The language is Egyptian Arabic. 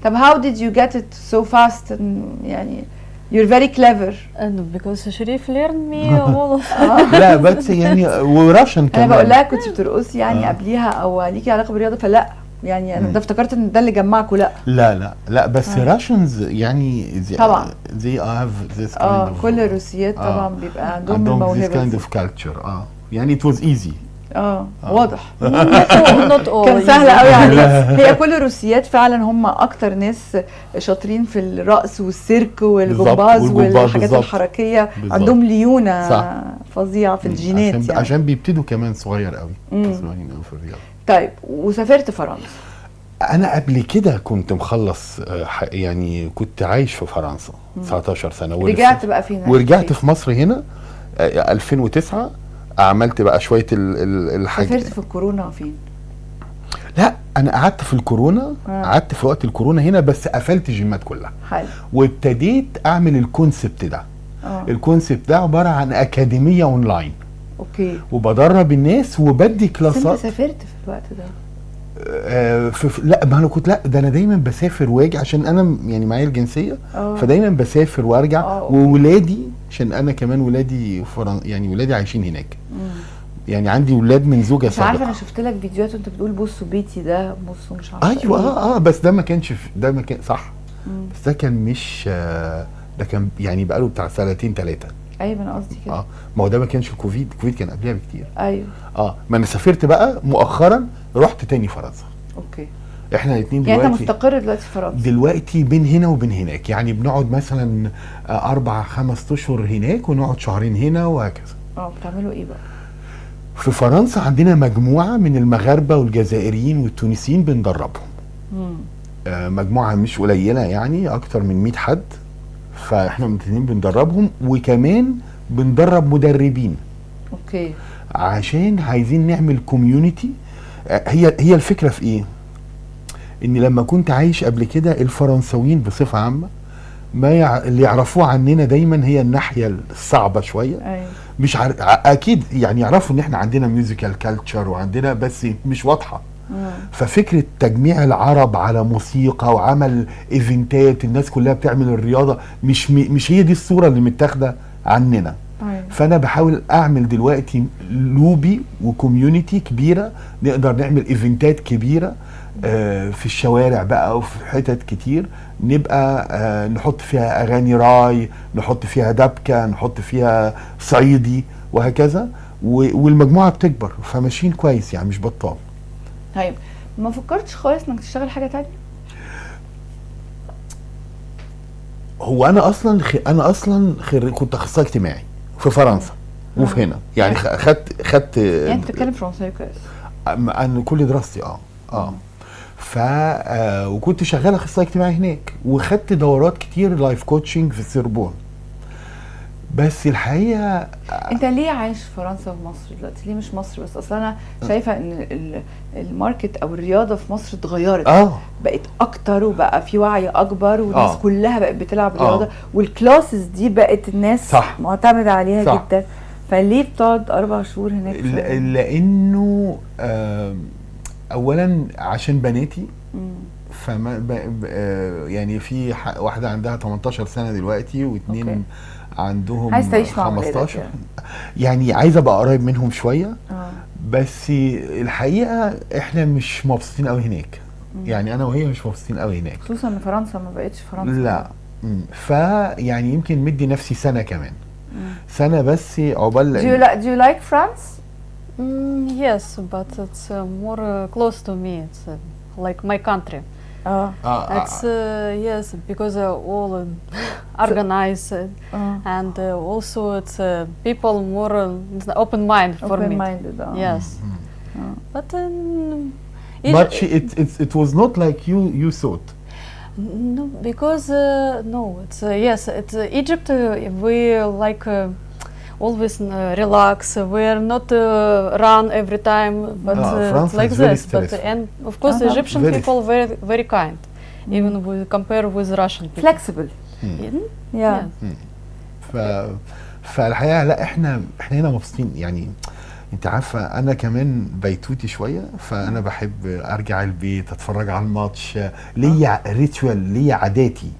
طب how did you get it so fast؟ يعني you're very clever. And because شريف learned me all of لا بس يعني و Russian كمان. انا بقول لها كنت بترقصي يعني قبليها او ليكي علاقة بالرياضه؟ فلا، يعني انا ده افتكرت ان ده اللي جمعكم. لا. لا لا لا، بس Russians يعني طبعا. they have this kind of كل الروسيات طبعا بيبقى عندهم عندهم this الموهبة kind دي. of culture. يعني it was easy. واضح. not all. كان سهل easy. قوي عليك. هي كل الروسيات فعلا هم اكتر ناس شاطرين في الرقص والسيرك والجمباز والجمباز والحاجات الحركيه. عندهم ليونه فظيعة في الجينات. عشان يعني عشان بيبتدوا كمان صغير قوي، صغيرين قوي في الرياضه. طيب، وسافرت فرنسا؟ انا قبل كده كنت مخلص، يعني كنت عايش في فرنسا 19 سنه. رجعت بقى فين؟ ورجعت في مصر هنا 2009، عملت بقى شوية الحاجات. سافرت في الكورونا فين؟ لا، انا قعدت في الكورونا. قعدت في وقت الكورونا هنا، بس قفلت الجيمات كلها. وابتديت اعمل ال concept ده. ال concept ده عبارة عن اكاديمية اونلاين. وبدرب الناس وبدي بس انت كلاسات. سافرت في الوقت ده؟ لا، ما انا كنت، لا ده انا دايما بسافر واجي عشان انا يعني معايا الجنسيه. فدايما بسافر وارجع. وولادي، عشان انا كمان ولادي يعني ولادي عايشين هناك. يعني عندي ولاد من زوجه مش عارفه، انا سابقه. شفت لك فيديوهات وانت بتقول بصوا بيتي ده، بصوا مش عارفه ايوه. إيه. اه، بس ده ما كانش ده ما كان صح، بس ده كان مش ده كان يعني بقاله بتاع سنتين ثلاثه. ايوه، انا قصدي كده. اه، ما هو ده ما كانش الكوفيد، الكوفيد كان قبلها بكتير. اه، ما انا سافرت بقى مؤخرا، رحت تاني فرنسا. احنا الاثنين يعني انت دلوقتي مستقر دلوقتي في فرنسا؟ دلوقتي بين هنا وبين هناك، يعني بنقعد مثلا 4-5 اشهر هناك ونقعد شهرين هنا وهكذا. بتعملوا ايه بقى؟ في فرنسا عندنا مجموعة من المغاربة والجزائريين والتونسيين بندربهم. مجموعة مش قليله، يعني اكتر من 100 حد، فاحنا الاثنين بندربهم وكمان بندرب مدربين. عشان عايزين نعمل community. هي هي الفكرة في ايه؟ ان لما كنت عايش قبل كده، الفرنساويين بصفة عامة ما اللي يعرفوه عننا دايما هي الناحية الصعبة شويه. مش اكيد يعني يعرفوا ان احنا عندنا musical culture وعندنا، بس مش واضحه. ففكره تجميع العرب على موسيقى وعمل event ات، الناس كلها بتعمل الرياضه، مش هي دي الصورة اللي متاخده عننا. فانا بحاول اعمل دلوقتي lobby و community كبيره، نقدر نعمل event ات كبيرة في الشوارع بقى وفي حتت كتير، نبقى نحط فيها اغاني راي، نحط فيها دبكه، نحط فيها صعيدي وهكذا، والمجموعة بتكبر، فماشيين كويس يعني، مش بطال. طيب، ما فكرتش خالص انك تشتغل حاجة تانية؟ هو انا اصلا كنت اخصائي اجتماعي في فرنسا وفي هنا، يعني خدت يعني انت بتتكلم فرنساوي كويس؟ انا كل دراستي ف وكنت شغال اخصائي اجتماعي هناك، وخدت دورات كتير life coaching في السربون، بس الحقيقة انت ليه عايش في فرنسا وفي مصر دلوقتي؟ ليه مش مصر بس؟ اصل انا شايفه ان ال market او الرياضة في مصر اتغيرت، بقت اكتر وبقى في وعي اكبر، والناس كلها بقت بتلعب رياضه، وال classes دي بقت الناس معتمدة عليها جدا. فليه بتقعد 4 شهور هناك؟ لانه اولا عشان بناتي، فما ب... ب... آه، يعني في واحدة عندها 18 سنة دلوقتي واثنين عندهم عايز تعيش مع ولادك. 15. يعني. يعني عايز ابقى قريب منهم شويه. بس الحقيقة احنا مش مبسوطين قوي هناك، يعني انا وهي مش مبسوطين قوي هناك. خصوصا ان فرنسا ما بقتش فرنسا. لا. فيعني يمكن مدي نفسي سنة كمان، سنة بس عقبال. Do you like France? Yes, but it's more close to me. It's like my country. It's yes, because all organized and also it's people more open mind for open me. minded. Yes, but But she, it was not like you thought. No, because no, it's yes, it's Egypt. We like always relax. We are not run every time, but France it's like is very this. But stressful. and of course, Egyptian Very. people very very kind, even we compare with Russian people. flexible. Yeah. Yes. فالحقيقة لا، احنا هنا مبسوطين يعني. انت عارفه انا كمان بيتوتي شويه، فانا بحب ارجع البيت اتفرج على الماتش، ليا ritual، ليا عاداتي.